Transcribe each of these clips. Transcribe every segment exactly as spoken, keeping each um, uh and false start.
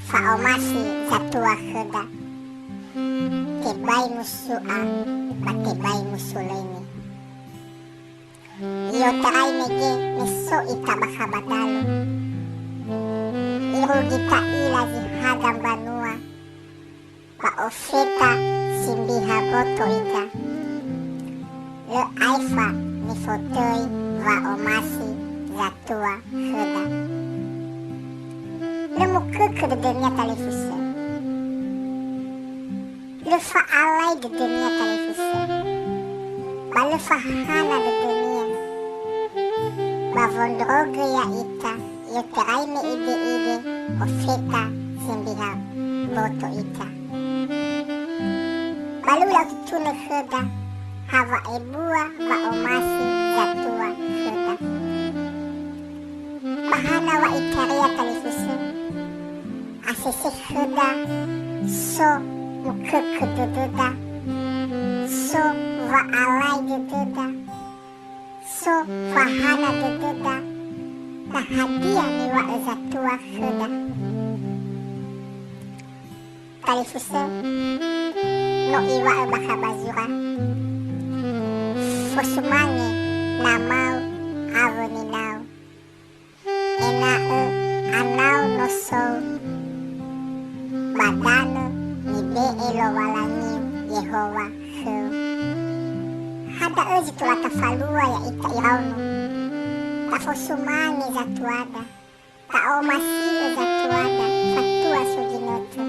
Fa'omasi zatua khöda, tebai musu'a ba tebai musulöini. I'otarai mege me so ita bakha ba dalu. Irugi ta'ila zi haga mbanua, ba ofeta simbiha boto ita. Lö aefa nifotöi wa'omasi zatua khöda. Lö mukökö dödönia talifusö. Lö fa'alai dödönia talifusö. Ba lö fahana dödönia. Ba wondrogö ya'ita, i'otarai me ibe'ebe ofeta simbiha boto ita. Ba lö ututunö khöda ha wa'ebua wa'omasi zatua khöda. Ba hana wa itaria talifusö? Asese khöda, so mukökö dödöda, so wa'alai dödöda, so fahana dödöda, na hadia niŵa'ö zatua khöda. Talifusö, no iŵa'ö bakha ba zura. Fosumange namau awö ninau. Ena'ö anau no sou, ba danö nibe'e Lowalangiu Yehowa khöu. Hada'ö zi tola tafalua ya'ita iraono. Tafosumange zatuada. Ta'omasi'ö zatuada fatua so ginötö.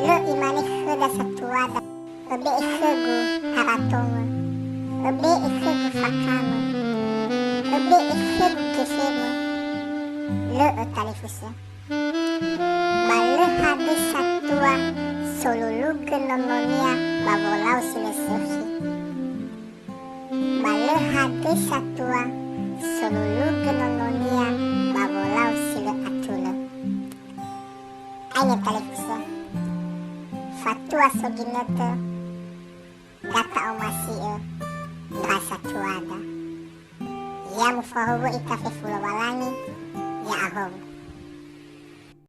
Lö imane khöda satuada, "Öbe'e khögu haratongö, öbe'e khögu fakamö, öbe'e khögu gefemö." Lö'ö talifusö. Ba lö hadö satua solulugö nononia ba wolau si lö sökhi. Ba lö hadö satua solulugö nononia ba wolau si lö atulö. Aine talifusö. Fatua so ginötö, da ta'omasi'ö ndra satuada. Ya mufahuwö ita fefu Lowalangi, ya'ahowu.